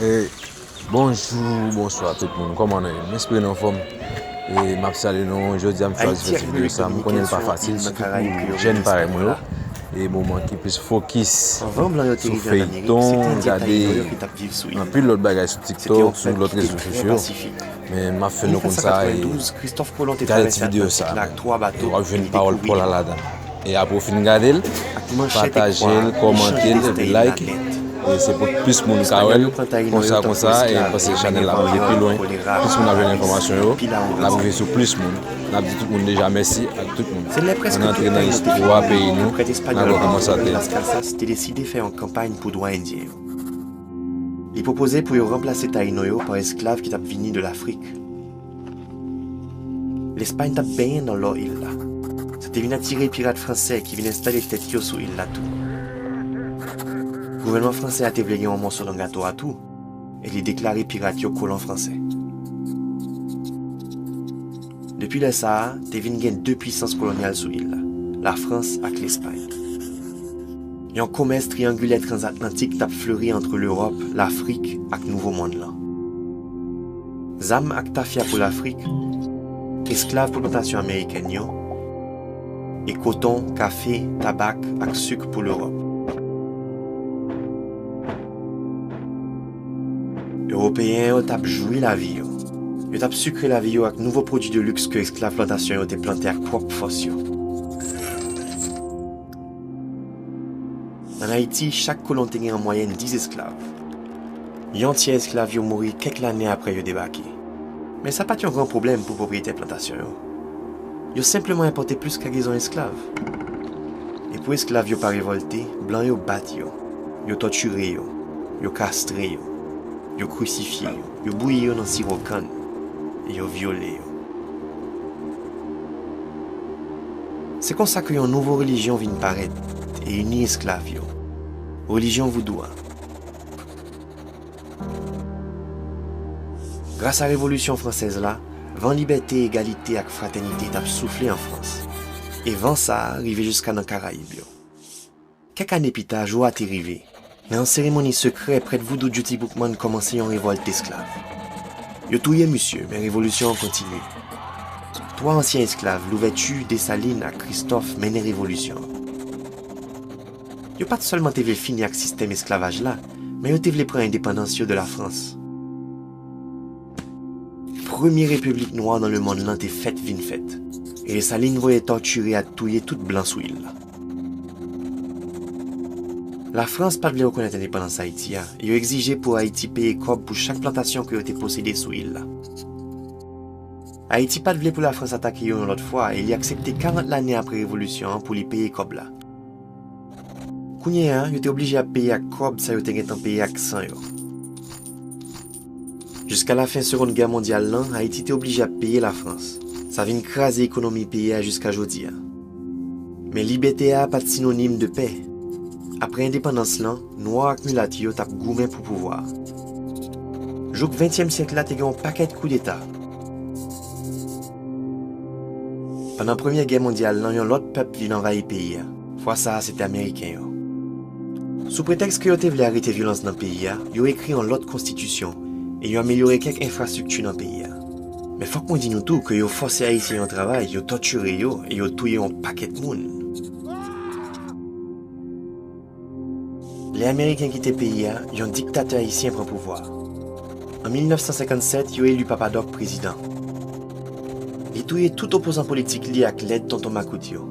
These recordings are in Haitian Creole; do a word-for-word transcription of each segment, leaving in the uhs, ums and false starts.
E, bonjou, bonswa tout moun. Kòman nou ye? M espere nou anfòm. E m ap salye nou. Jodi a m chwazi fè ti videyo sa. M konnen l pa fasil, sitou pou jèn parèy mwen yo. E moman ki plis fokis sou feyton, gade anpil lòt bagay sou TikTok, sou lòt rezo sosyo. Men m ap fè nou konn sa e gade ti videyo sa. E w ap jwenn pawòl Paul la ladan. E apre w fin gade l, pataje l, kòmante l, epi like. E se pou plis moun ka wè l, konsa, konsa, e m panse chanèl la ap rive pi lwen. Plis moun ap jwenn enfòmasyon yo, l ap rive sou plis moun. N ap di tout moun deja mèsi ak tout moun. Ann antre nan istwa peyi nou, n a wè kòman sa te ye. Las Casas te deside fè yon kanpay pou dwa endyen yo. Li pwopoze pou yo ranplase Tayino yo pa esklav ki t ap vini de Lafrik. Lespay t ap benyen nan lò il la. Sa te vin atire pirat fransè ki vin enstale tèt yo sou il la tou. Gouvènman fransè a te vle gen yon mòso nan gato a tou, e li deklare pirat yo kolon fransè. Depi lè sa a, te vin gen de pwisans kolonyal sou il la, Lafrans ak Lespay. Yon komès triyangilè transatlantik t ap fleri ant Lewòp, Lafrik ak Nouvo Monn lan. Zam ak tafya pou Lafrik, esklav pou plantasyon amerikèn yo, e koton, kafe, tabak ak sik pou Lewòp. Ewopeyen yo t ap jwi lavi yo. Yo t ap sikre lavi yo ak nouvo pwodui de liks ke esklav plantasyon yo te plante ak pwòp fòs yo. Ann Ayiti, chak kolon te gen an mwayèn dis esklav. Yon tyè esklav yo mouri kèk lane apre yo debake. Men sa pa t yon gran pwoblèm pou pwopriyetè plantasyon yo. Yo senpleman enpòte plis kagezon esklav. E pou esklav yo pa revòlte, blan yo bat yo, yo tòtire yo, yo kastre yo, yo krisifye yo, yo bouyi yo nan siwo kann, e yo vyole yo. Se konsa ke yon nouvo relijyon vin parèt e ini esklav yo, relijyon voudou a. Gras a Revolisyon Fransèz la, van libète, egalite ak fratènite t ap soufle an Frans. E van sa a rive jiska nan Karayib yo. Kèk ane pita, jou a te rive. Nan yon seremoni sekrè, prèt voudou Judy Boukman kòmanse yon revòlt esklav. Yo touye misye, men revolisyon an kontinye. Twa ansyen esklav, Louverture, Dessalines ak Christophe, mennen revolisyon an. Yo pa t sèlman te vle fini ak sistèm esklavaj la, men yo te vle pran endepandans yo de Lafrans. Premye repiblik nwa nan lemonn lan te fèt vin fèt, e Desalin voye tòtire ak touye tout blan sou il la. Lafrans pa t vle rekonèt endepandans Ayiti a, e yo egzije pou Ayiti peye kòb pou chak plantasyon ke yo te posede sou il la. Ayiti pa t vle pou Lafrans atake yo yon lòt fwa, e li aksepte karant lane apre revolisyon an pou li peye kòb la. Kounye a, yo te oblije ap peye ak kòb sa yo te gentan peye ak san yo. Jiska lafen Segonn Gè Mondyal lan, Ayiti te oblije ap peye Lafrans. Sa vin kraze ekonomi peyi a jiska jodi a. Men libète a pa t sinonim de pè. Apre endepandans lan, nwa ak milat yo t ap goumen pou pouvwa a. Jouk ventyèm syèk la, te gen yon pakèt koudeta. Pandan Premyè Gè Mondyal lan, yon lòt pèp vin anvayi peyi a. Fwa sa a, se te Ameriken yo. Sou pretèks ke yo te vle arete vyolans nan peyi a, yo ekri yon lòt konstitisyon e yo amelyore kèk enfrastrikti nan peyi a. Men fòk mwen di nou tou ke yo fòse Ayisyen yo travay, yo tòtire yo e yo touye yon pakèt moun. Lè Ameriken kite peyi a, yon diktatè ayisyen pran pouvwa a. An mil nèf san senkann sèt, yo eli Papa Dòk prezidan. Li touye tout opozan politik li ak lèd tonton makout yo.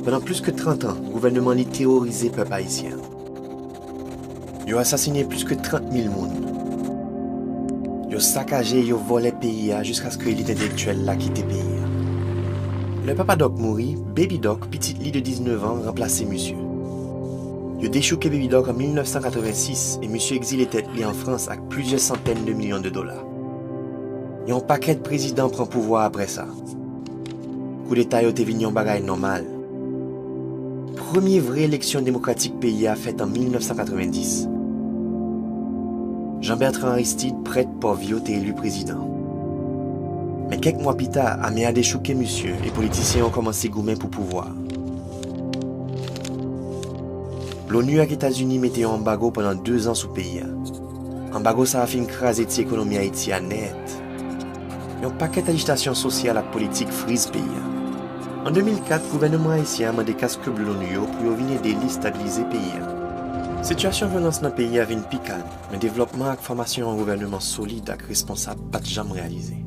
Pandan plis ke trant an, gouvènman li teworize pèp ayisyen an. Yo asasinen plis ke trant mil moun. Yo sakaje e yo vòlè peyi a jiskaske elit entèlektyèl la kite peyi a. Lè Papa Dòk mouri, Baby Dòk, pitit li de diznèf an, ranplase misye. Yo dechouke Baby Dòk an mil nèf san katrevensis e misye egzile tèt li an Frans ak plizyè santèn de milyon de dola. Yon pakèt prezidan pran pouvwa a apre sa. Koudeta yo te vin yon bagay nòmal. Premye vre eleksyon demokratik peyi a fèt an mil nèf san katrevenndis. Jean Bertrand Aristide, prèt pòv yo, te eli prezidan. Men kèk mwa pita, ame a dechouke misye e politisyen yo kòmanse goumen pou pouvwa a. Loni ak Etazini mete yon anbago pandan de zan sou peyi a. Anbago sa a fin kraze ti ekonomi Ayiti a nèt. Yon pakèt ajitasyon sosyal ak politik friz peyi a. An de mil kat, gouvènman ayisyen an mande kas klèb Loni yo pou yo vin ede li estabilize peyi a. Sitiyasyon vyolans nan peyi a vin pi kalm, men devlòpman ak fòmasyon yon gouvènman solid ak responsab pa t janm reyalize.